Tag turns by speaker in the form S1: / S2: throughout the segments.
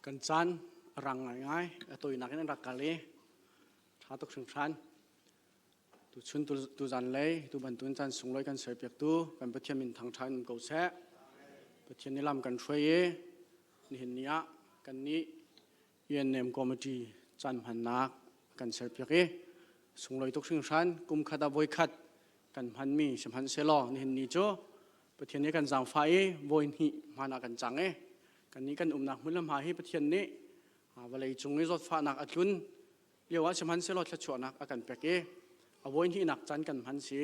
S1: Kan caan a rang ngaingai, a tawinak in an rak kal i ṭha tuk hringhran. Tuchun tuzan lei tu bantukin caan sunglawi kan serpiaktu kan Pathian min thangṭha in um ko seh. Pathian nih lam kan hruai i nihin ni ah kannih UNM committee caan hmannak kan serpiak i sunglawi tuk hringhran kum khat ah voikhat kan hmanmi sihmanhsehlaw nihin ni cu Pathian nih kan zaangfah i voi hnih hman ah kan cang i kannih kan umnak hmun le hma hi Pathian nih vawlei cung i zawtfahnak a tlun lio ah sihmanhsehlaw thluachuahnak a kan pek i a voi hnihnak caan kan hman si.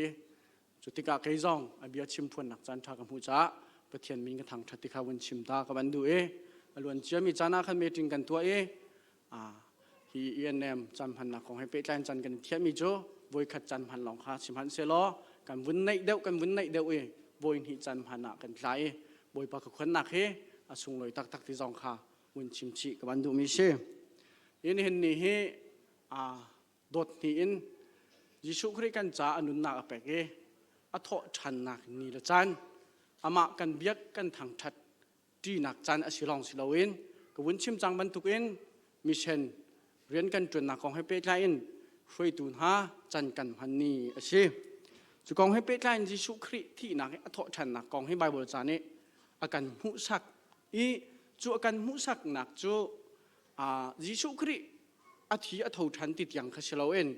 S1: Cu tikah kei zong a bia chim phuannak caan ṭha ka hmuh caah Pathian min ka thangṭhat ti kha vun chim ta ka van duh i a luan ciami caan ah khan meeting kan tuah i hi ENM caan hmannak kong he pehtlai in caan kan i thiahmi cu voikhat caan hman lawng kha sihmanhsehlaw kan vun naih deuh kan vun naih deuh i voi hnih caan hman ah kan tla i Bawipa ka khuannak hi a sunglawi taktak ti zong kha vun chim chih ka van duhmi si. Nihin ni hi dawt hnih in Jesuh Khrih kan caah a nunnak a pek i a thawh ṭhannak ni le caan amah kan biak kan thangṭhat ṭinak caan a si lawng si loin ka vun chim cang bantukin mission rian kan ṭuannak kong he pehtlai in hruaitu hna can kan hman ni a si. Cu kong he pehtlai in Jesuh Khrih thihnak i a thawh ṭhannak kong hi Baibal ca nih a kan hmuhsak i cu a kan hmuhsaknak cu Jesuh Khrih a thi a tho ṭhan ti tiang kha si loin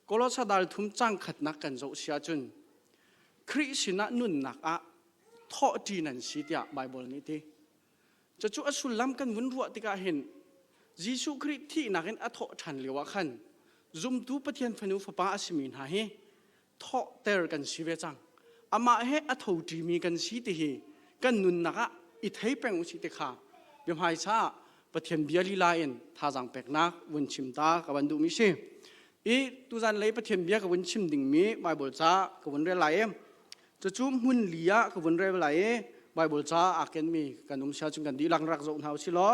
S1: Kolosa dal thum cang khatnak kan zoh si ahcun Khrih sinah nunnak ah thawhṭi nan si tiah Baibal nih ti. Cucu a sullam kan vun ruah tikah hin Jesuh Khrih thihnak in a thawh ṭhan lio ah khan zumtu Pathian fanu fapa a simi hna hi thawhter kan si ve cang. Amah he a thoṭimi kan si ti hi kan nunnak ah i thei peng usih ti kha biahmaisa ah Pathian bia lila in thazaang peknak vun chim ta ka van duhmi si. I tuzan lei Pathian bia ka vun chim dingmi Bible ca ka vun rel lai i cucu hmun li ah ka vun rel lai i Bible ca aa kenmi kan um sia cun kan dihlak rak zoh hna usih law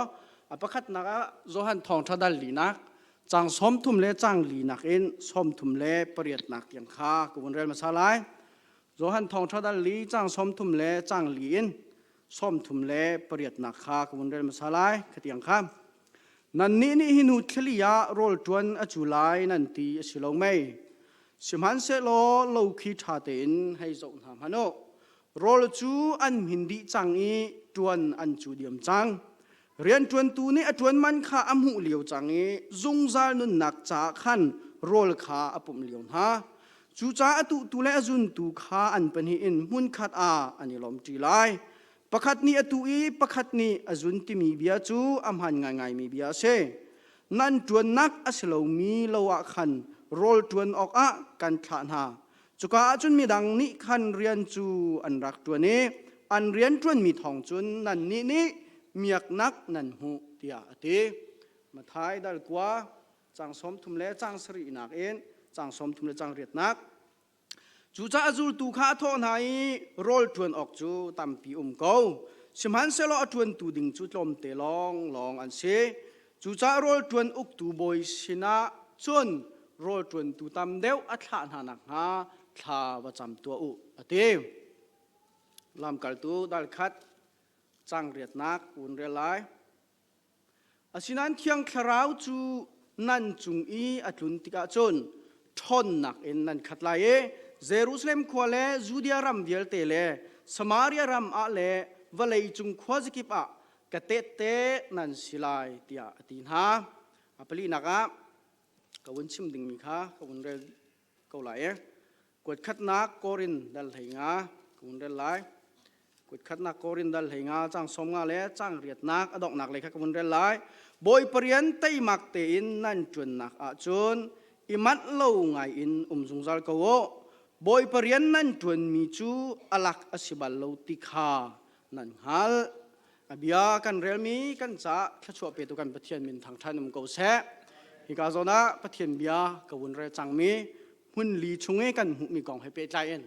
S1: a pakhatnak ah Johan thawngṭha dal linak Caang 30 le caang linak in 38 nak tiang kha ka vun rel hmasa lai. Johan Thawngṭha dal li caang 30 le caang li in 38 nak kha ka vun rel hmasa lai. Khatiang kha. Nannih nih hi hnu thlali ah rawl ṭuan a cu lai nan ti a si lo mei? Sihmanhsehlaw lo khi ṭha tein hei zoh hna hmanh u. Rawl cu an hmin dih cang i ṭuan an cu diam cang. Rianṭuantu nih a ṭuan man kha a hmuh lio cang i zungzal nunnak caah khan rawl kha a pumh lio hna. Cucaah a tuhtu le a zuntu kha an pahnih in hmunkhat ah an i lawmṭi lai. Pakhat nih a tuh i pakhat nih a zun timi bia cu a hmaan ngaingaimi bia a si. Nan ṭuannak a si lomi lo ah khan rawl ṭuan awkah kan thlah hna. Cuka ah cun midang nih khan rian cu an rak ṭuan i an rian ṭuanmi thawng cun nannih nih miaknak nan hmuh tiah a ti. Matthai dal kua caang 30 le caang sarihnak in caang 30 le caang riatnak. Cucaah zultu kha a thawh hna i rawl ṭuan awk cu tampi um ko. Sihmanhsehlaw a ṭuantu ding cu tlawmte lawnglawng an si. Cucaah rawl ṭuan uktu bawi sinah cun rawl ṭuantu tam deuh a thlah hna nakhnga thla va cam tuah u, a ti. Lamkaltu dal khat cang riatnak un rel lai. Asinain Thiang Thlarau cu nan cung i a tlun tikah cun ṭhawnnak in nan khat lai i Jerusalem khua le Judea ram vialte le Samaria ram ah le vawlei cung khuazakip ah ka tehte nan si lai tiah a ti hna. A palinak ah ka vun chim dingmi kha ka vun rel ko lai i kuat khatnak Korin dal 15 ka vun rel lai. Kuat khatnak Korin dal 15 cang 15 le cang riatnak a donghnak lei kha ka vun rel lai. Bawipa rian teimak tein nan ṭuannak ahcun i manh lo ngai in um zungzal ko u. Bawipa rian nan ṭuanmi cu a lak a si bal lo ti kha nan hngalh. A bia kan relmi kan ca thluachuah petu kan Pathian min thangṭhan um ko seh. Hika zawn ah Pathian bia ka vun rel cangmi hmun li chung i kan hmuhmi kong he pehtlai in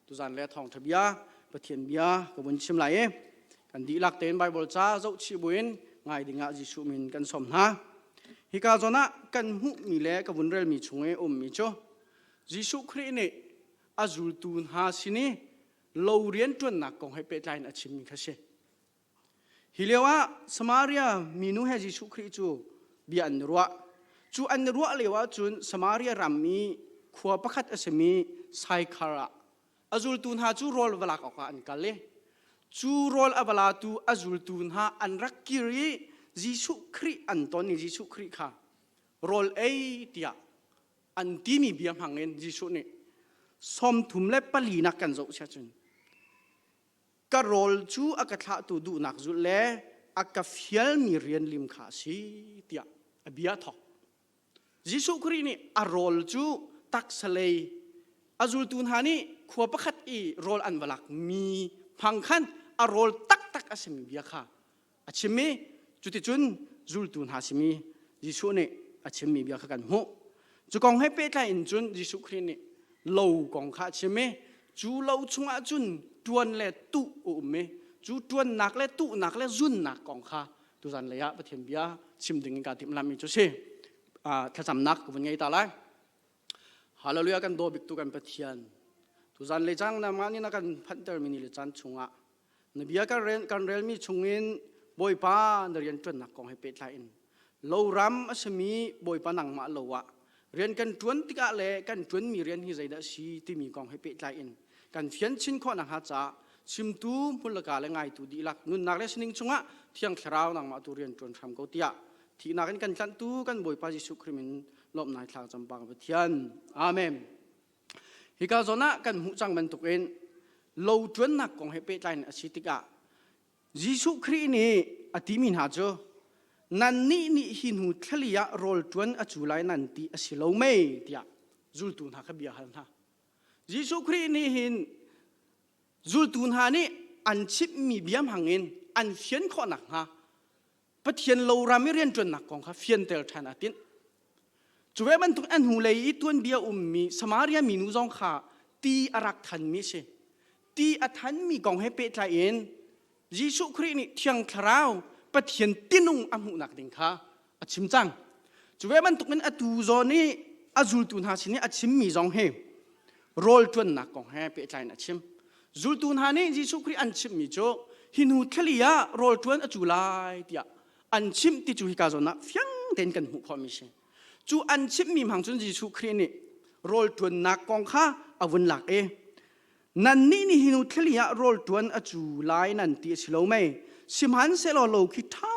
S1: tuzan le thawngṭha bia Pathian bia ka vun chim lai i kan dihlak tein Baibal ca zohchih buin ngai dingah Jesuh min kan sawm hna. Hika zawn ah kan hmuhmi le ka vun relmi chung i ummi cu Jesuh Khrih nih a zultu hna sin i lo rianṭuannak kong he pehtlai in a chimmi kha si. Hi lio ah Samaria minu he Jesuh Khrih cu bia an i ruah. Cu an i ruah lio ahcun Samaria ram i khua pakhat a simi Saikhar ah a zultu hna cu rawl va lak awkah an kal i cu rawl a va latu a zultu hna an rak kir i Jesuh Khrih an ton i Jesuh Khrih kha rawl ei tiah an timi bia hmang in Jesuh nih 34 nak kan zoh sia cun ka rawl cu a ka thlahtu duhnak zulh le a ka fialmi rian lim kha a si tiah a bia thawk. Jesuh Khrih nih a rawl cu taksa lei a zultu hna nih khua pakhat i rawl an va lakmi hmang khan a rawl taktak a simi bia kha a chim i cuticun zultu hna simi Jesuh nih a chimmi bia kha kan hmuh. Cu kong he pehtlai in cun Jesuh Khrih nih lo kong kha a chim i cu lo chungah cun ṭuan le tuh a um i cu ṭuannak le tuhnak le zunnak kong kha tuzan lei ah Pathian bia chim ding in kaa timhlammi cu si. Thlacamnak ka vun ngei ta lai. Hallelujah kan daw bik tu kan Pathian. Tuzan lei cang na mah nih na kan phanhtermi ni le caan chungah Na bia kan rel, kan relmi chungin Bawipa na rian ṭuannak kong he pehtlai in loram a simi Bawipa nangmah lo ah rian kan ṭuan tikah le kan ṭuanmi rian hi zeidah a si timi kong he pehtlai in kan fian chin khawh nakhnga caah chimtu hmunlaka le ngaitu dihlak nunnak le sining chungah Thiang Thlarau nangmah tu rian ṭuan hram ko tiah thihnak in kan tlanhtu kan Bawipa Jesuh Khrih min lawmhnak thla cam pang Pathian. Amen. Hika zawn ah kan hmuh cang bantukin lo ṭuannak kong he pehtlai in a si tikah Jesuh Khrih nih a timi hna cu nannih nih hi hnu thlali ah rawl ṭuan a cu lai nan ti a si lo mei tiah zultu hna kha bia hal hna. Jesuh Khrih nih hin zultu hna nih an chimhmi bia hmang in an fian khawh nakhnga Pathian lo ram i rianṭuannak kong kha fianter ṭhan aa tinh. Cu ve bantuk an hnulei i tuanbia ummi Samaria minu zong kha ti a rak thanmi a si. Ti a thanmi kong he pehtlai in Jesuh Khrih nih Thiang Thlarau Pathian tinung a hmuhnak ding kha a chim cang. Cu ve bantukin atu zawn i a zultu hna sin i a chimmi zong hi rawl ṭuannak kong he pehtlai in a chim. Zultu hna nih Jesuh Khrih an chimhmi cu hi hnu thlali ah rawl ṭuan a cu lai tiah an chimh ti cu hika zawn ah fiang tein kan hmuh khawhmi si. Cu an chimhmi hmang cun Jesuh Khrih nih rawl ṭuannak kong kha a vun lak i nannih nih hi hnu thlali ah rawl ṭuan a cu lai nan ti a si lo mei sihmanhsehlaw lo khi ṭha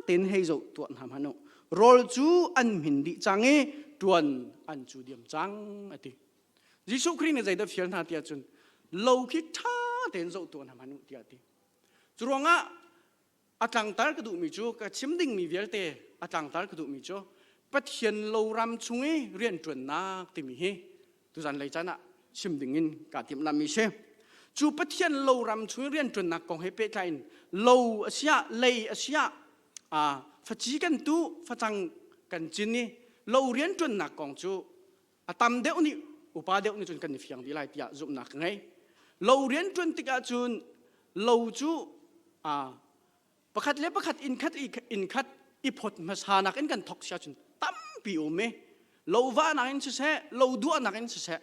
S1: tein hei zoh tuah hna hmanh u rawl cu an hmin dih cang i ṭuan an cu diam cang a ti. Jesuh Khrih nih zeidah fial hna tiah cun lo khi ṭha tein zoh tuah hna hmanh u tiah a ti. Cu ruangah a tlangtar ka duhmi cu ka chim dingmi vialte a tlangtar ka duhmi cu Pathian lo ram chung i rianṭuannak timi hi tuzan lei caan ah chim dingin kaa timhlammi si. Cu Pathian lo ram chung i rianṭuannak kong he pehtlai in lo a siah lei a siah faci kan tuh facang kan cin i lo rianṭuannak kong cu a tam deuh nih upa deuh nih cun kan i fiang dih lai tiah zumhnak ka ngei. Lo rian ṭuan tikah cun lo cu pakhat le pakhat inn khat inn khat i phawt hmasa nak in kan thok sia cun tampi um i lo vahnak in siseh lo duahnak in siseh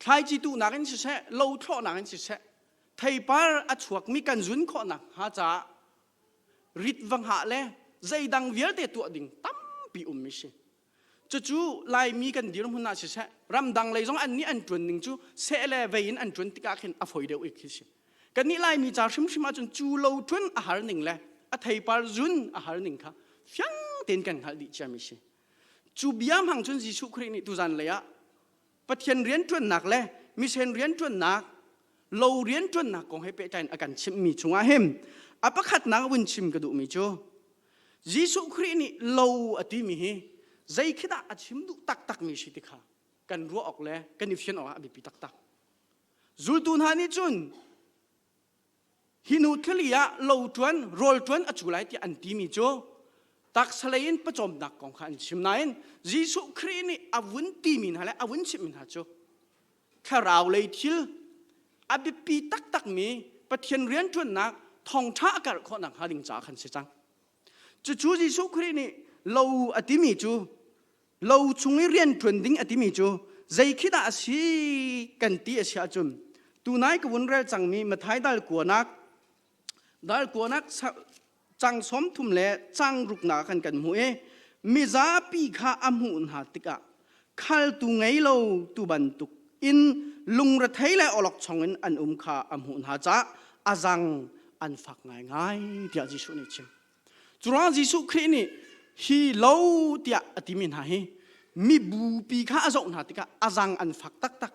S1: thlaici tuhnak in siseh lo thlawhnak in siseh theipar a chuakmi kan zun khawhnak hnga caah rit va hngah le zeidang vialte tuah ding tampi um mi si. Cucu Laimi kan dirhmun ah siseh, ramdang lei zong an nih an ṭuan ning cu seh le vei in an ṭuan tikah khin a foi deuh ik khi si. Kannih Laimi ca hrimhrim ahcun cu lo ṭuan a har ning le a theipar zun a har ning kha fiang tein kan hngalh dih ciami si. Cu bia hmang cun Jesuh Khrih nih tuzan lei ah Pathian rianṭuannak le misen rianṭuannak lo rianṭuannak kong he pehtlai in a kan chimhmi chungah hin a pakhatnak vun chim ka duhmi cu Jesuh Khrih nih lo a timi hi zei khi dah a chim duh taktakmi si ti kha kan ruah awk le kan i fian awk ah a biapi taktak. Zultu hna nih cun hi nu thlali ah lo ṭuan rawl ṭuan a cu lai tiah an timi cu taksalei in pawcawmnak kong kha an chim nain Jesuh Khrih nih a vun timi hna le a vun chimhmi hna cu thlarau lei thil a biapi taktakmi Pathian rianṭuannak thawngṭha a karh khawh nakhnga ding caah khan si cang. Cucu Jesuh Khrih nih lo a timi cu lo chung i rianṭuan ding a timi cu zei khi dah a si kan ti a si ahcun tunai ka vun rel cangmi Matthai dal kuanak. Dal kuanak cang 30 le cang ruknak khan kan hmuh i mizapi kha a hmuh hna tikah khaltu ngei lo tu bantuk in lungrethei le awlokchong in an um kha a hmuh hna caah a zang an fak ngaingai tiah Jesuh nih a chim. Curuang Jesuh Khrih nih hi lo tiah a timi hna hi mibupi kha a zoh hna tikah a zang an fak taktak.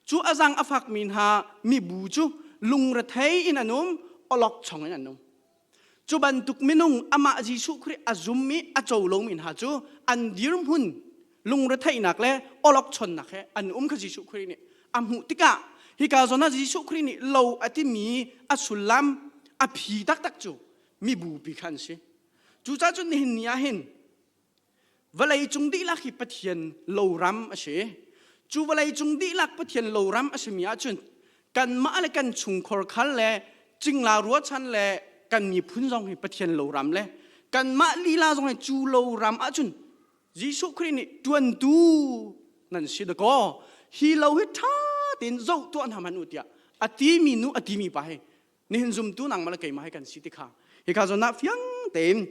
S1: Cu a zang a fakmi hna mibu cu lungrethei in an um, awlokchong in an um. Cu bantuk minung amah Jesuh Khrih a zum i a co lomi hna cu an dirhmun lungretheihnak le awlokchonnak he an um kha Jesuh Khrih nih a hmuh tikah hika zawn ah Jesuh Khrih nih lo a timi a sullam a phi taktak cu mibupi kha an si. Cucaah cun nihin ni ah hin vawlei cung dihlak hi Pathian loram a si. Cu vawlei cung dihlak Pathian loram a simi ahcun kanmah le kan chungkhor khal le cingla ruachan le kan miphun zong hi Pathian loram le kanmah lila zong hi cu loram ahcun Jesuh Khrih nih ṭuantu nan si dakaw hi lo hi ṭha tein zoh tuah hna hmanh u tiah a timi nu a timi pa hi nihin zumtu nangmah le keimah hi kan si ti kha hika zawn ah fiang tein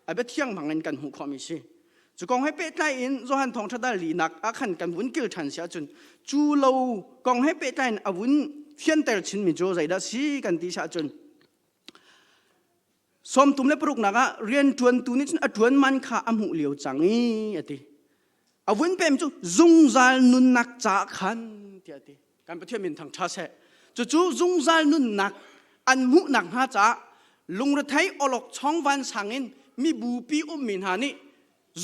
S1: a bia thiang hmang in kan hmuh khawhmi si. Cu kong he pehtlai in Johan thawngṭha dal linak ah khan kan vun kil ṭhan si ahcun cu lo kong he pehtlai in a vun fianter chinmi cu zeidah si kan ti si ahcun 36 nak ah rianṭuantu nih cun a ṭuan man kha a hmuh lio cang i a ti. A vun pem cu zungzal nunnak caah khan tiah a ti. Kan Pathian min thang ṭha seh. Cucu zungzal nunnak an hmuhnak hnga caah lungrethei awlokchong vansang in mibupi ummi hna nih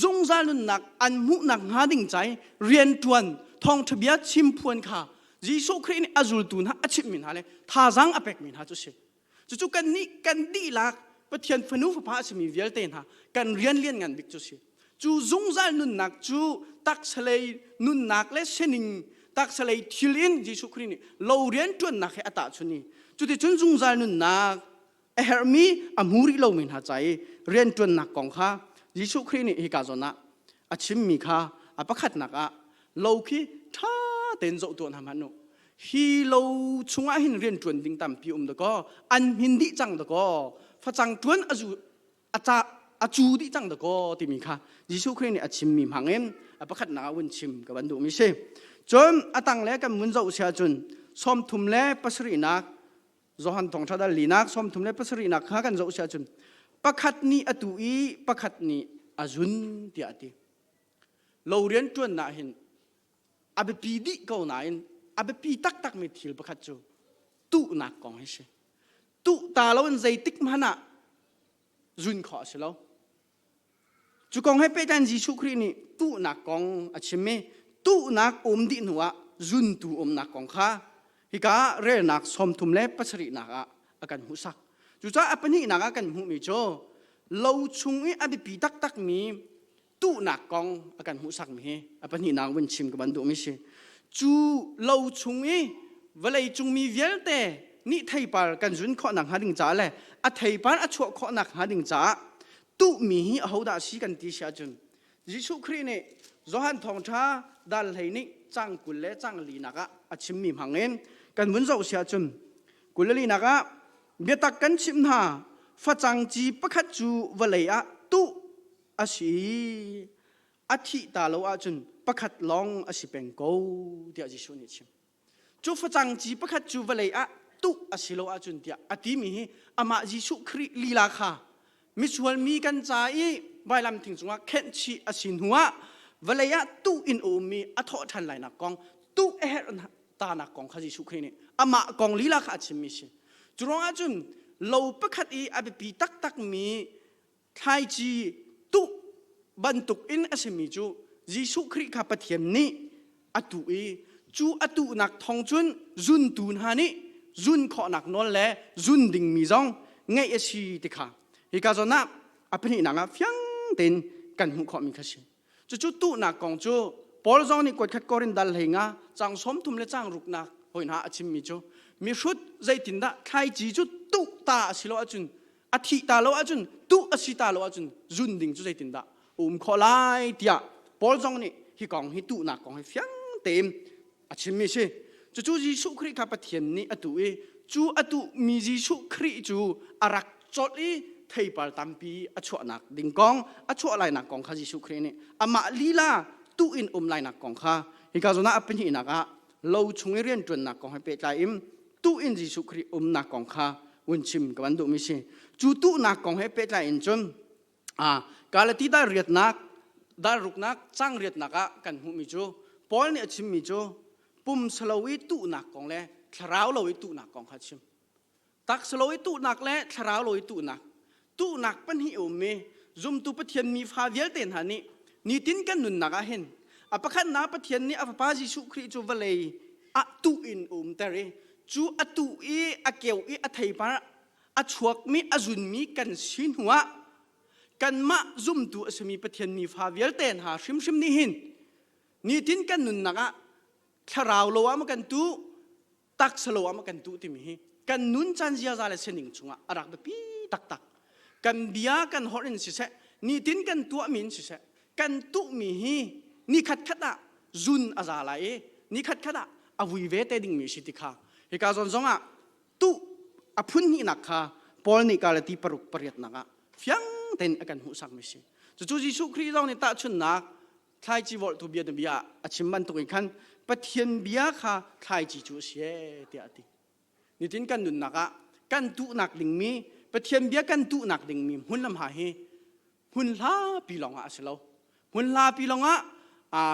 S1: zungzal nunnak an hmuhnak hnga ding cai rianṭuan thawngṭha bia chimphuan kha Jesuh Khrih nih a zultu hna a chimhmi hna le thazaang a pekmi hna cu si. Cucu kannih kan dihlak Pathian fanu fapa a simi vialte hna kan rian lian ngan bik cu si. Cu zungzal nunnak cu taksalei nunnak le sining taksalei thil in Jesuh Khrih nih lo rian ṭuannak he a tahchun i cuticun zungzal nunnak a herhmi a hmu rih lomi hna ca i rianṭuannak kong kha Jesuh Khrih nih hika zawn ah a chimmi kha a pakhatnak ah lo khi ṭha tein zoh tuah hna hmanh u. Hi lo chungah hin rian ṭuan ding tampi um dakaw, an hmin dih cang dakaw, facang ṭuan a zu a ca a cu dih cang dakaw timi kha Jesuh Khrih nih a chimmi hmang in a pakhatnak ah vun chim ka van duhmi si. Cun a tang le kan vun zoh si ahcun 37nak Johan thawngṭha dal linak 37nak kha kan zoh si ahcun pakhat nih a tu i pakhat nih a zun tiah a ti. Lo rian ṭuannak hin a biapi dih ko nain a biapi taktakmi thil pakhat cu tuhnak kong hi si. Tuh ta lo in zeitik hmanh ah zun khawh a si lo. Cu kong he pehtlai Jesuh Khrih nih tuhnak kong a chim i tuhnak um dih hnuah zuntu umnak kong kha hika relnak 37nak ah a kan hmuhsak. Cucaah a pahnihnak ah kan hmuhmi cu lo chung i a biapi taktakmi tuhnak kong a kan hmuhsakmi hi a pahnihnak vun chim ka van duhmi si. Cu lo chung i vawlei cung mi vialte nih theipar kan zun khawhnak hnga ding caah le a theipar a chuah khawhnak hnga ding caah tuhmi hi ahodah si kan ti si ahcun Jesuh Khrih nih Johan thawngṭha dal hlei nih cang 20 le cang linak ah a chimmi hmang in kan vun zoh si ahcun 24nak ah biatak kan chimh hna facang ci pakhat cu vawlei ah tuh a si a thih ta lo ahcun pakhat lawng a si peng ko tiah Jesuh nih a chim. Cu facang ci pakhat cu vawlei ah tuh a si lo ahcun tiah a timi hi amah Jesuh Khrih lila kha misual mi kan ca i vailam thing cungah khenhchih a si hnuah vawlei ah tuh in a ummi a thawh ṭhan lainak kong tuh a herh tanak kong kha Jesuh Khrih nih amah kong lila kha a chimmi si. Cu ruangah cun lo pakhat i a biapi taktakmi thlaici tuh bantuk in a simi cu Jesuh Khrih kha Pathian nih a tuh i cu a tuhnak thawng cun zuntu hna nih zun khawhnak nawl le zun dingmi zong ngeih a si ti kha hika zawn ah a pahnihnak ah fiang tein kan hmuh khawhmi kha si. Cucu tuhnak kong cu Paul zong nih kuatkhat Korin dal hlei nga cang 30 le cang ruknak hoi hna a chimmi cu mihrut zeitindah thlaici cu tuh ta a si lo ahcun a thih ta lo ahcun tuh a si ta lo ahcun zun ding cu zeitindah um khawh lai tiah Paul zong nih hi kong hi tuhnak kong hi fiang tein a chimmi si. Cucu Jesuh Khrih kha Pathian nih a tuh i Cu a tuhmi Jesuh Khrih cu a rak colh i theipar tampi a chuahnak ding kong, a chuah lainak kong kha Jesuh Khrih nih amah lila tuh in um lainak kong kha hika zawn ah a pahnihnak ah lo chung i rianṭuannak kong he pehtlai in tuh in Jesuh Khrih umnak kong kha vun chim ka van duhmi si. Cu tuhnak kong he pehtlai in cun Galati dal riatnak, dal ruknak, cang riatnak ah kan hmuhmi cu Paul nih a chimmi cu pumsa lo i tuhnak kong le thlarau lo i tuhnak kong kha a chim. Taksa lo i tuhnak le thlarau lo i tuhnak. Tuhnak pahnih a um i zumtu Pathian mi fa vialte hna nih nitin kan nunnak ah hin a pakhatnak Pathian nih a fapa Jesuh Khrih cu vawlei ah tuh in a umter i cu a tuh i a keu i a theipar a chuakmi a zunmi kan si hnuah kanmah zumtu a simi Pathian mi fa vialte hna hrimhrim nih hin nitin kan nunnak ah thlarau lo ah maw kan tuh taksa lo ah maw kan tuh timi hi kan nun caan ziaza le sining chungah a rak biapi taktak. Kan bia kan holh in siseh, nitin kan tuahmi in siseh, kan tuhmi hi ni khatkhat ah zun a za lai i ni khatkhat ah a vui ve te dingmi si ti kha hika zawn zong ah tuh a phun hnihnak kha Paul nih Galati paruk pariatnak ah fiang tein a kan hmuhsakmi si. Cucu Jesuh Khrih zong nih tahchunhnak thlaici volhtu bia na bia a chim bantukin khan Pathian bia kha thlaici cu a si ee tiah a ti. Nitin kan nunnak ah kan tuhnak dingmi Pathian bia kan tuhnak dingmi hmun le hma hi hmun hlapi lawngah a si lo. Hmun hlapi lawngah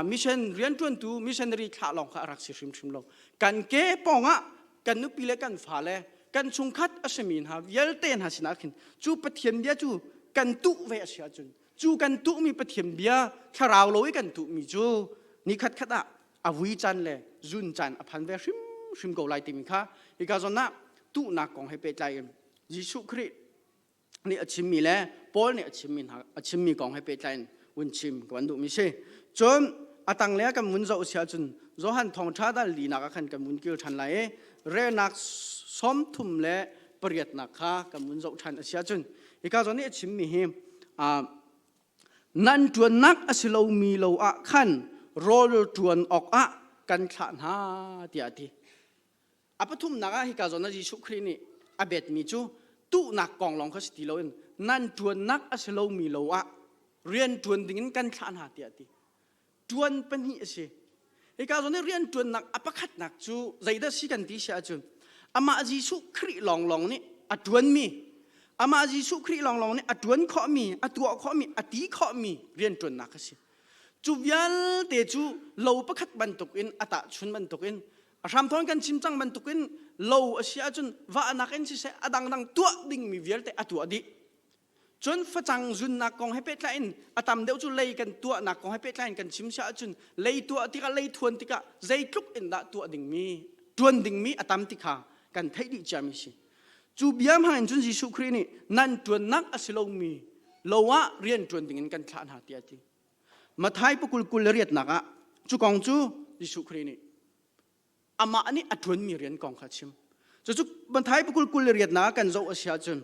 S1: mission rianṭuantu missionary thlah lawng kha a rak si hrimhrim lo. Kan ke pawngah kan nupi le kan fale kan chungkhat a simi hna vialte hna sinah khin cu Pathian bia cu kan tuh ve a si ahcun cu kan tuhmi Pathian bia thlarau lo i kan tuhmi cu ni khatkhat ah a vui caan le zun caan a phan ve hrimhrim ko lai timi kha hika zawn ah tuhnak kong he pehtlai in Jesuh Khrih nih a chimmi le Paul nih a chimmi hna a chimmi kong he pehtlai in vun chim ka van duhmi si. Cun a tanglei ah kan vun zoh si ahcun Johan thawngṭha dal linak ah khan kan vun kil ṭhan lai i relnak 38nak kha kan vun zoh ṭhan a si ahcun hika zawn nih a chimmi hi nan ṭuannak a si lomi lo ah khan rawl ṭuan awkah kan thlah hna tiah a ti. A pathumnak ah hika zawn ah Jesuh Khrih nih a betmi cu tuhnak kong lawng kha si ti loin nan ṭuannak a si lomi lo ah rian ṭuan dingin kan thlah hna tiah a ti. Ṭuan pahnih a si. Hika zawn i rian ṭuannak a pakhatnak cu zeidah si kan ti si ahcun amah Jesuh Khrih lawnglawng nih a ṭuanmi amah Jesuh Khrih lawnglawng nih a ṭuan khawhmi, a tuah khawhmi, a ti khawhmi rian ṭuannak a si. Cu vialte cu lo pakhat bantukin a tahchun bantukin A hramthawng kan chim cang bantukin lo a si ahcun vahnak in siseh a dangdang tuah dingmi vialte a tuah dih. Cun facang zunnak kong he pehtlai in a tam deuh cu lei kan tuahnak kong he pehtlai in kan chim si ahcun lei tuah tikah lei thuan tikah zeitluk in dah tuah dingmi tuan dingmi a tam ti kha kan theih dih ciami si. Cu bia hmang in cun Jesuh Khrih nih nan tuannak a si lomi lo ah rian tuan dingin kan thlah hna tiah a ti. Matthai pakul kul le riatnak ah cu kong cu Jesuh Khrih nih amah nih a ṭuanmi rian kong kha a chim. Cucu Matthai pakul kul le riatnak ah kan zoh a si ahcun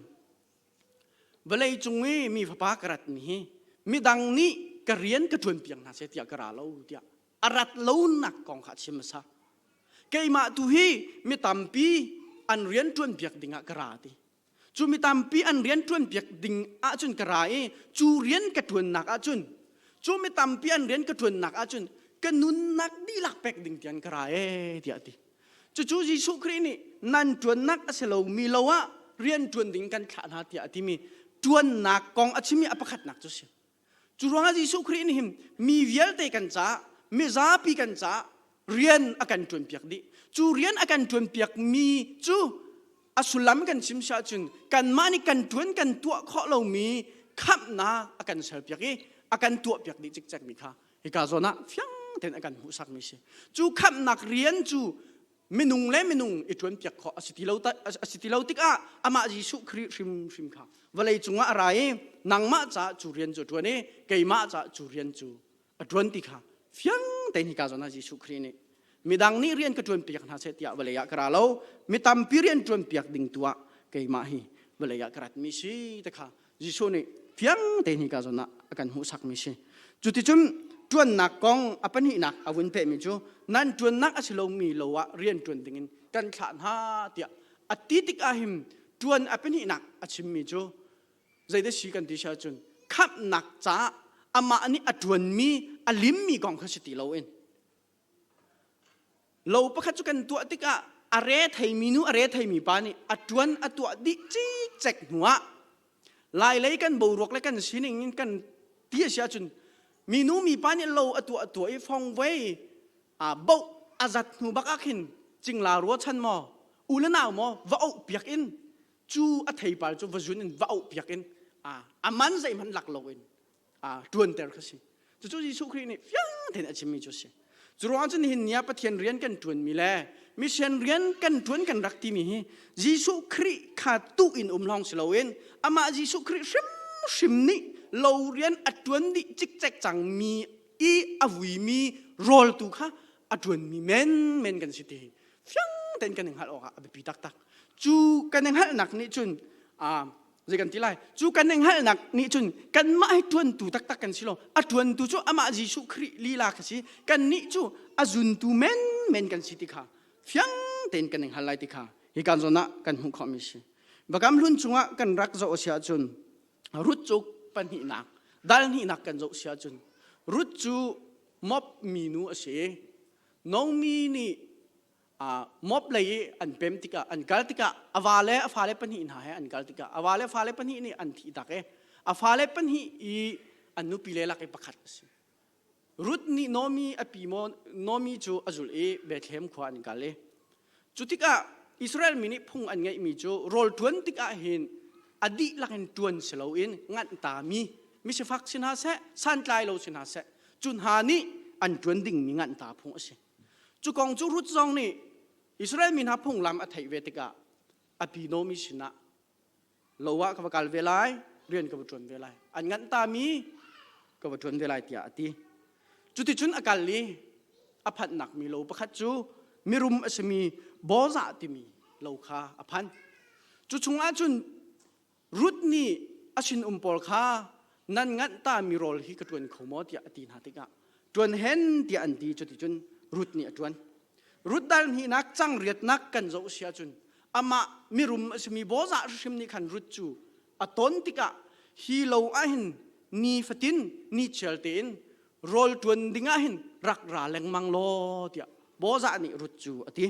S1: vawlei cung i mi fapa ka ratmi hi midang nih ka rian ka ṭuan piak hna seh tiah ka ra lo tiah a rat lonak kong kha a chim hmasa. Keimah tu hi mi tampi an rian ṭuan piak dingah ka ra ti. Cu mi tampi an rian ṭuanpiak ding ahcun ka ra i cu rian ka ṭuannak ahcun cu mi tampi an rian ka ṭuannak ahcun ka nunnak dihlak pek ding tiang ka ra ee tiah a ti. Cucu Jesuh Khrih nih nan ṭuannak a si lomi lo ah rian ṭuan ding kan thlah hna tiah a timi ṭuannak kong a chimmi a pakhatnak cu a si. Cu ruangah Jesuh Khrih nih hin mi vialte kan caah, mizapi kan caah rian a kan ṭuanpiak dih. Cu rian a kan ṭuanpiakmi cu a sullam kan chim si ahcun kanmah nih kan ṭuan kan tuah khawh lomi khamhnak a kan serpiak i a kan tuahpiak dih cikcekmi kha hika zawn ah fiang tein a kan hmuhsakmi si. Cu khamhnak rian cu minung le minung i ṭuanpiak khawh a si ti lo a si ti lo tikah amah Jesuh Khrih hrimhrim kha vawlei cungah a ra i nangmah caah cu rian cu a ṭuan i keimah caah cu rian cu a ṭuan ti kha fiang tein hika zawn ah Jesuh Khrih nih midang nih rian ka ṭuanpiak hna seh tiah vawlei ah ka ra lo mi tampi rian ṭuanpiak ding tu ah keimah hi vawlei ah ka ratmi si te kha Jesuh nih fiang tein hika zawn ah a kan hmuhsakmi si. Cuticun ṭuannak kong a pahnihnak a vun pehmi cu nan ṭuannak a si lomi lo ah rian ṭuan dingin kan thlah hna tiah A ti tik ahhin ṭuan a pahnihnak a chimmi cu zeidah si kan ti si ahcun khamhnak caah amah nih a ṭuanmi a limmi kong kha si ti loin lo pakhat cu kan tuah tikah a re theimi nu a re theimi pa nih a ṭuan a tuah dih cikcek hnuah lailei kan boruak le kan sining in kan ti a si ahcun minu mipa nih lo a tuah tuah i fongvei a boh a zat hnu bak ah khin cingla rua chan maw u le nau maw va auh piak in cu a theipar cu va zun in va auh piak in a man zeihmanh lak loin ṭuanter kha si. Cucu Jesuh Khrih nih fiang tein a chimmi cu a si. Cu ruangah cun nihin ni ah Pathian rian kan ṭuanmi le mission rian kan ṭuan kan rak timi hi Jesuh Khrih kha tuh in um lawng si loin amah Jesuh Khrih hrimhrim nih lo rian a ṭuan dih cikcek cangmi i a vuimi rawl tu kha a ṭuanmi menmen kan si ti hi fiang tein kan i hngalh awkah a biapi taktak. Cu kan i hngalhnak nih cun zei kan ti lai cu kan i hngalhnak nih cun kanmah hi ṭuantu taktak kan si lo a ṭuantu cu amah Jesuh Khrih lila kha si kannih cu a zuntu menmen kan si ti kha fiang tein kan i hngal lai ti kha hi kan zawn ah kan hmuh khawhmi si Biakam hlun chungah kan rak zoh a si ahcun Ruth cu pahnihnak dal hnihnak kan zoh si ahcun Ruth cu Moab minu a si Naomi nih Moab lei i an pem tikah an kal tikah a va le a fale pahnih hna he an kal tikah a va le fale pahnih nih an thih tak i a fale pahnih i an nupi le lak i pakhat a si. Ruth nih Naomi a pi maw Naomi cu a zulh i Bethlehem khua an kal i cu tikah Israel mi nih phung an ngeihmi cu rawl ṭuan tikah hin a dihlak in ṭuan si loin nganh tami misifak si hna seh santlai lo si hna seh cu hna nih an ṭuan dingmi nganh ta phung a si. Cu kong cu Ruth zong nih Israel mi hna phunglam a theih ve tikah a pi Naomi sinah lo ah ka va kal ve lai, rian ka va ṭuan ve lai, an nganh tami ka va ṭuan ve lai tiah a ti. Cuticun a kal i a phanhnak mi lo pakhat cu mirum a simi Bozah timi lo kha a phan. Cu chungah cun Ruth nih a sinum pawl kha nan nganh tami rawl hi ka ṭuan kho maw tiah a ti hna tikah ṭuan hen tiah an ti cuticun Ruth nih a ṭuan. Ruth dal hnihnak cang riatnak kan zoh si ahcun amah mirum a simi Bozah hrim nih khan Ruth cu a ton tikah hi lo ahhin ni fatin ni chial tein rawl ṭuan ding ah hin rak ra lengmang law tiah Bozah nih Ruth cu a ti.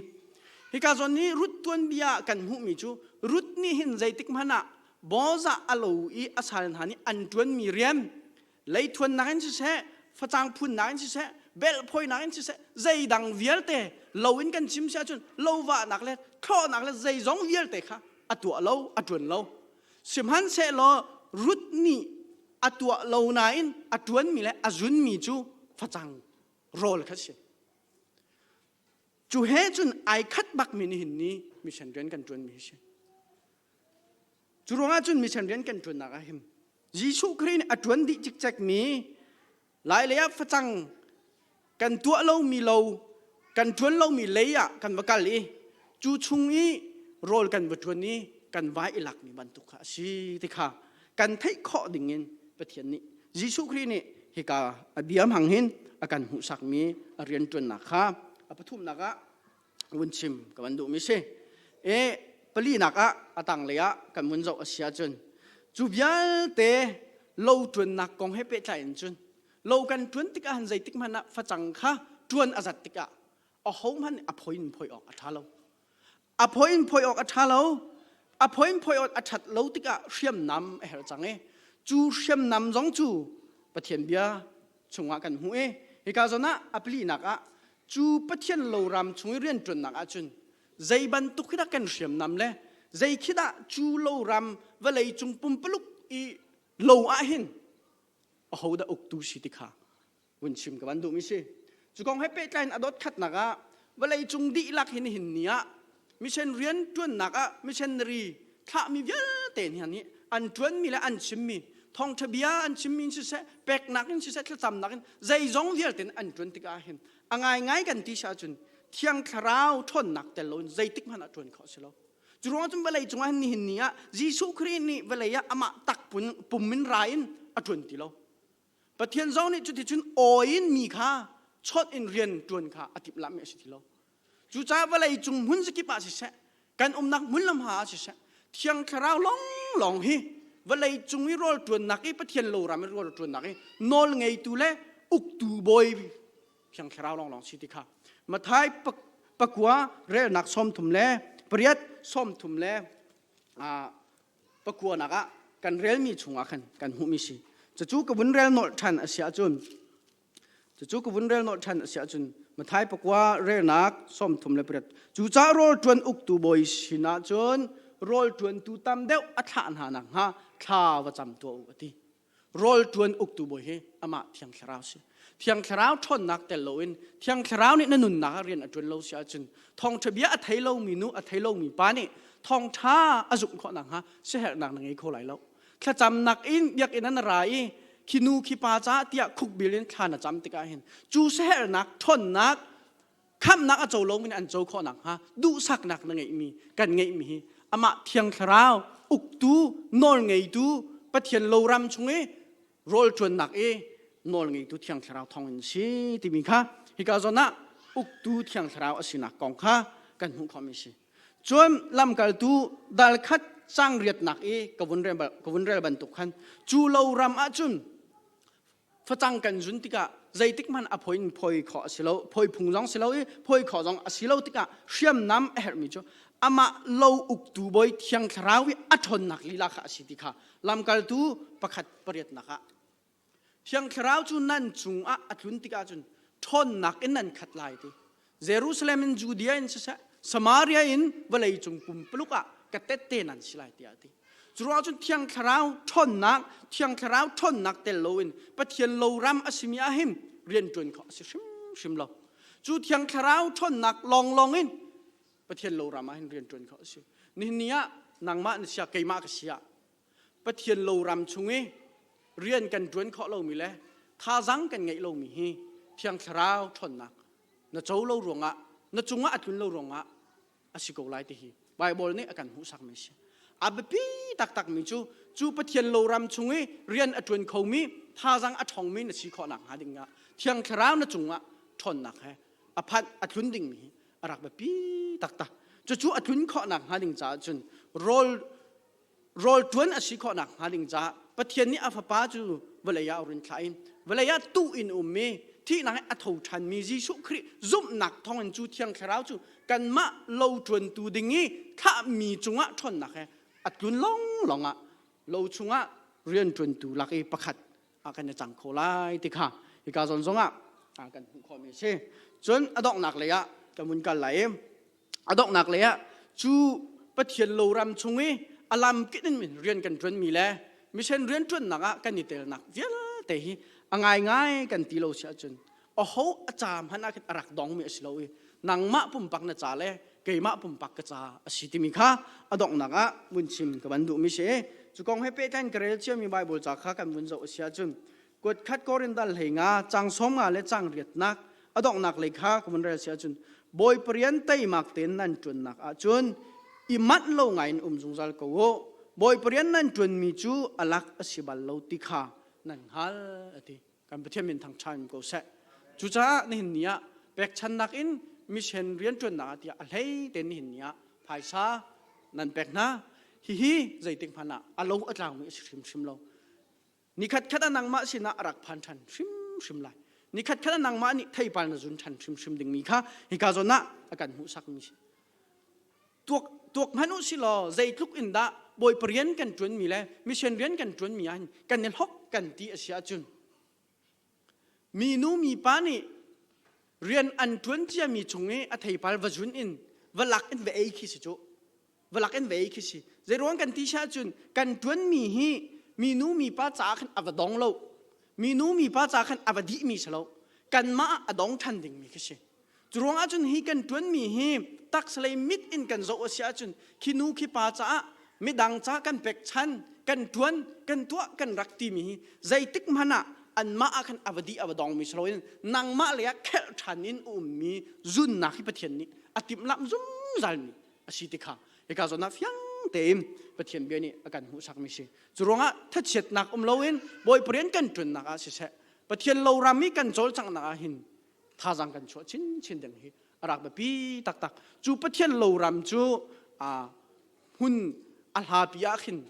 S1: Hika zawn nih Ruth tuanbia ah kan hmuhmi cu Ruth nih hin zeitik hmanh ah Bozah a lo i a sal hna nih an ṭuanmi rian leithuannak in siseh facang phunnak in siseh belhphoinak in siseh zeidang vialte lo in kan chim si ahcun lovahnak le thlawhnak le zeizong vialte kha a tuah lo a ṭuan lo sihmanhsehlaw Ruth nih a tuah lo nain a ṭuanmi le a zunmi cu facang rawl kha si. Cu he cun ai khat bakmi nihin ni mission rian kan ṭuanmi hi si. Cu ruangah cun mission rian kan ṭuannak ah him Jesuh Khrih nih a ṭuan dih cikcekmi Lailei ah facang kan tuah lomi lo kan ṭuan lomi lei ah kan va kal i cu chung i rawl kan va ṭuan i kan vai i lakmi bantuk kha a si ti kha kan theih khawh dingin Pathian nih Jesuh Khrih nih hika a bia hmang hin a kan hmuhsakmi a rianṭuannak kha a pathumnak ah vun chim ka van duhmi si. E palinak ah a tanglei ah kan vun zoh a si ahcun cu vialte lo ṭuannak kong he pehtlai in cun lo kan ṭuan tikah han zeitik hmanh ah facang kha ṭuan a zat tikah ahohmanh a phoi in phoi awk a ṭha lo. A phoi in phoi awk a ṭha lo. A phoi in phoi awk a ṭhat lo tikah hriamnam a herh cang i cu hriamnam zong cu Pathian bia chungah kan hmuh i hika zawn ah a palinak ah cu Pathian loram chung i rianṭuannak ahcun zei bantuk khi dah kan hriamnam le zei khi dah cu loram vawlei cung pumpaluk i lo ah hin aho dah uktu si ti kha vun chim ka van duhmi si. Cu kong he pehtlai in a dot khatnak ah vawlei cung dihlak hin hin ni ah mission rian ṭuannak ah missionary thlahmi vialte hna nih an ṭuanmi le an chimmi thawngṭha bia an chimmi in siseh peknak in siseh thlacamnak in zeizong vialte in an ṭuan tikah hin a ngaingai kan ti si ahcun thiang thlarau ṭhawnnak tel loin zeitik hmanh ah ṭuan khawh a si lo. Cu ruang cun vawlei cungah hin nihin ni ah Jesuh Khrih nih vawlei ah amah tak pum in ra in a ṭuan ti lo. Pathian zong nih cuticun aw in mi kha chawnh in rian ṭuan kha a timhlamhmi a si ti lo. Cucaah vawlei cung hmun zakip ah siseh. Kan umnak hmun lam ha ah siseh, Thiang Thlarau lawnglawng hi vawlei cung i rawl ṭuannak i Pathian loram i rawl ṭuannak i nawl ngeitu le uktu bawi Thiang Thlarau lawnglawng si ti kha Matthai pakua relnak 38 39 nak ah kan relmi chungah khan kan hmuhmi si. Cucu ka vun rel nolh ṭhan a si ahcun Cucu ka vun rel nolh ṭhan a si ahcun Matthai pakua relnak 38 Cucaah rawl ṭuan uktu bawi sinah cun rawl ṭuantu tam deuh a thlah hna nakhnga thla va cam tuah u a ti. Rawl ṭuan uktu bawi hi amah Thiang Thlarau si. Thiang Thlarau ṭhawnnak tel loin Thiang Thlarau nih na nunnak ah rian a ṭuan lo si ahcun thawngṭha bia a thei lomi nu a thei lomi pa nih thawngṭha a zumh khawh nakhnga siaherhnak na ngei kho lai lo. Thlacamnak in biakinn an ra i khi nu khi pa caah tiah khukbil in thla na cam tikah hin cu siaherhnak ṭhawnnak khamhnak a co lomi nih an co khawh nakhnga duhsaknak na ngeihmi kan ngeihmi hi amah Thiang Thlarau uktu nawlngeitu Pathian loram chung i rawl ṭuannak i nawlngeitu Thiang Thlarau thawng in si timi kha hika zawn ah uktu Thiang Thlarau a sinak kong kha kan hmuh khawhmi si. Cun lamkaltu dal khat cang riatnak i ka vun rel bantuk khan cu lo ram ahcun facang kan zun tikah zeitik hmanh a phoi in phoi khawh a si lo phoi phung zong si lo i phoi khawh zong a si lo tikah hriamnam a herhmi cu amah lo uktu bawi thiang thlarau i a ṭhawnnak lila kha a si ti kha lamkaltu pakhat pariatnak ah Thiang Thlarau cu nan cungah a tlun tikah cun ṭhawnnak in nan khat lai ti. Jerusalem in Judea in siseh, Samaria in vawlei cung pumpuluk ah ka tette nan si lai tiah a ti. Cu ruangah cun Thiang Thlarau ṭhawnnak, Thiang Thlarau ṭhawnnak tel loin Pathian loram a simi ah hin rian ṭuan khawh a si hrimhrim lo. Cu Thiang Thlarau ṭhawnnak lawnglawng in Pathian loram ah hin rian ṭuan khawh a si. Nihin ni ah nangmah na sia, keimah ka si ah Pathian loram chung i rian kan ṭuan khawh lomi le thazaang kan ngeih lomi hi Thiang Thlarau ṭhawnnak na co lo ruangah na cungah a tlun lo ruangah a si ko lai ti hi Baibal nih a kan hmuhsakmi a si. A biapi taktakmi cu cu Pathian loram chung i rian a ṭuan khomi thazaang a ṭhawngmi na si khawh nakhnga ding ah Thiang Thlarau na cungah ṭhawnnak he a phanh a tlun dingmi hi a rak biapi taktak. Cucu a tlun khawh nakhnga ding caah cun rawl Rawl ṭuan a si khawh nakhnga ding caah Pathian nih a fapa cu vawlei ah a run thlah i vawlei ah tuh in ummi thihnak in a tho ṭhanmi Jesuh Khrih zumhnak thawngin cu Thiang Thlarau cu kanmah lo ṭuantu ding i thlahmi cungah ṭhawnnak he a tlun lawnglawng ah lo chungah rian ṭuantu lak i pakhat ah kan i cang kho lai ti kha hika zawn zongah kan hmuh khawhmi a si. Cun a donghnak lei ah kan vun kal lai i a donghnak lei ah cu Pathian loram chung i a lam kip in rian kan ṭuanmi le mission rian ṭuannak ah kan i telnak vialte hi a ngaingai kan ti lo si ahcun aho a ca hmanh ah khin a rak dongmi a si lo i nangmah pumpak na ca le keimah pumpak ka ca a si timi kha a donghnak ah vun chim ka van duhmi si. Cu kong he pehtlai in ka rel ciami Bible ca kha kan vun zoh a si ahcun kuat khat Korin dal hlei nga cang sawm nga le cang riatnak a donghnak lei kha ka vun rel si ahcun Bawipa rian teimak tein nan ṭuannak ahcun i manh lo ngai in um zungzal ko u. Bawipa rian nan ṭuanmi cu a lak a si bal lo ti kha nan hngal a ti. Kan Pathian min thangṭha in ko seh. Cucaah nihin ni ah pekchannak in mission rian ṭuannak ah tiah a hlei tein nihin ni ah phaisa nan pek hna. Hihi zeitik hmanh ah a lo a tlangmi a si hrimhrim lo. Nikhat khat ah nangmah sinah a rak phan ṭhan hrimhrim lai. Nikhat khat ah nangmah nih theipal na zun ṭhan hrimhrim dingmi kha hika zawn ah a kan hmuhsakmi si. Tuak tuak hmanh u si law zeitluk in dah Bawipa rian kan ṭuanmi le mission rian kan ṭuanmi ah hin kan i hlok kan ti a si ahcun minu mipa nih rian an ṭuan ciami chung i a theipal va zun in va lak in va ei khi si cu. Va in vei khi si. Zeiruang kan ti siah cun kan ṭuanmi hi minu mipa caah khan a va dong lo. Minu mipa caah khan a va dihmi si lo. Kanmah a dong ṭhan dingmi khi si. Cu ruangah cun hi kan ṭuanmi hi taksalei mit in kan zoh a si ahcun khi nu khi pa caah midang ca kan pekchan, kan ṭuan, kan tuah, kan rak timi hi zeitik hmanh ah anmah ah khan a va dih a va dongmi si loin nangmah lei ah khelh ṭhan in a ummi zunnak hi Pathian nih a timhlamh zungzalmi a si ti kha hika zawn ah fiang tein Pathian bia nih a kan hmuhsakmi si. Cu ruangah thachiatnak um loin Bawipa rian kan ṭuannak ah siseh Pathian loram i kan cawlcanghnak ah hin thazaang kan chuah chinchin ding hi a rak biapi taktak. Cu Pathian loram cu A hmun a hlapi ah khin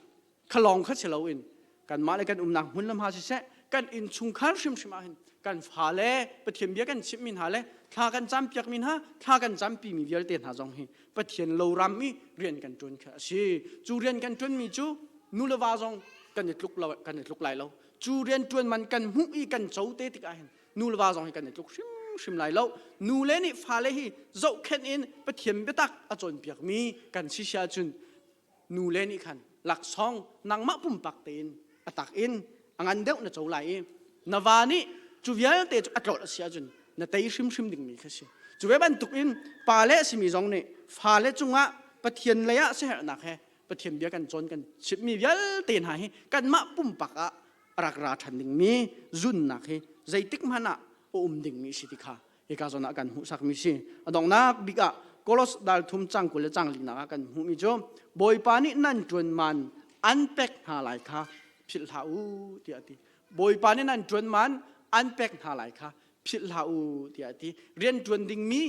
S1: khalong kha si loin kanmah le kan umnak hmun lam ha siseh, kan innchungkhar hrimhrim ah hin kan fale Pathian bia kan chimhmi hna le thla kan campiakmi hna, thla kan campimi vialte hna zong hi Pathian loram i rian kan ṭuan kha a si. Cu rian kan ṭuanmi cu nu le va zong kan i tluk lo, kan i tluk lai lo. Cu rian ṭuan man kan hmuh i kan co te tikah hin nu le va zong hi kan i tluk hrimhrim lai lo. Nu le nih fale hi zohkhenh in Pathian biatak a cawnpiakmi kan si si ahcun nu le nih khan laksawng nangmah pumpak tein a tak in a ngan deuh na co lai i na va nih cu vialte cu a tlolh a si ahcun na tei hrimhrim dingmi kha si. Cu ve bantuk in pa le a simi zong nih fale cungah Pathian lei ah siaherhnak he Pathian bia kan cawn kan chimhmi vialte hna hi kanmah pumpak ah a rak ra ṭhan dingmi zunnak hi zeitik hmanh ah a um dingmi si ti kha hika zawn ah kan hmuhsakmi si. A donghnak bik ah Kolos dal thum cang 20 le cang linak ah kan hmuhmi cu Bawipa nih nan ṭuan man an pek hna lai kha philh hlah u tiah a ti. Bawipa nih nan ṭuan man an pek hna lai kha philh hlah u tiah a ti. Rian ṭuan dingmi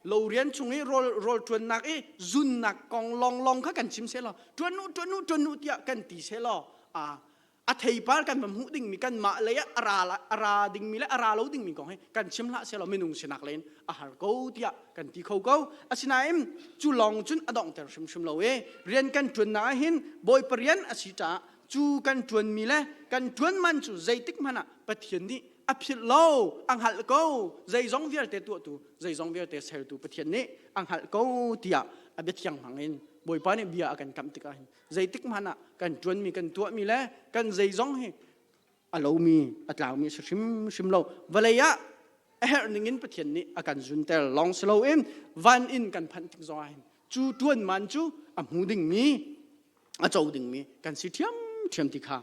S1: lo rian chung i rawl rawl ṭuannak i zunnak kong longlong kha kan chim seh law, ṭuan u, ṭuan u, ṭuan u tiah kan ti seh law, a theipar kan va hmuh dingmi, kanmah lei ah a ra dingmi le a ra lo dingmi kong hi kan chim hlah seh law, minung sinak lei in a har ko tiah kan ti kho ko. Asinain cu lawng cun a donghter hrimhrim lo i rian kan ṭuannak ah hin Bawipa rian a si caah cu kan ṭuanmi le kan ṭuan man cu zeitik hmanh ah Pathian nih a philh lo, a hngalh ko. Zeizong vialte tuahtu, zeizong vialte sertu Pathian nih a hngalh ko tiah a biathiang hmang in Bawipa nih bia a kan kamh tikah hin zeitik hmanh ah kan ṭuanmi, kan tuahmi le kan zeizong hi a lomi, a tlaumi a si hrimhrim lo. Vawlei ah a herh ningin Pathian nih a kan zunter lawng si loin van in kan phanh tik zongah hin cu ṭuan man cu a hmu dingmi, a co dingmi kan si ṭhiamṭhiam ti kha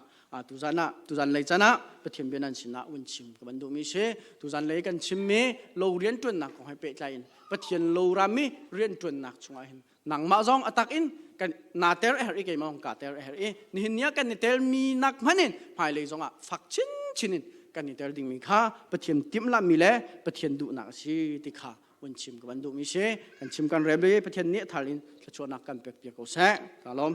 S1: tuzan ah, tuzan lei can ah Pathian bia nan sinah un chim ka van duhmi si. Tuzan lei kan chimmi lo rian ṭuannak kong he pehtlai in Pathian lo ram i rian ṭuannak chungah hin nangmah zong a tak in kan na ter a herh i keimah zong ka ter a herh i nihin ni ah kan i telmi nak hmanh in hmailei zong ah fak chinchin in kan i tel dingmi kha Pathian timhlamhmi le Pathian duhnak a si ti kha vun chim ka van duhmi si. Kan chim kan rel i Pathian nih thal in thluachuahnak kan pek piak ko seh. Ka lawm.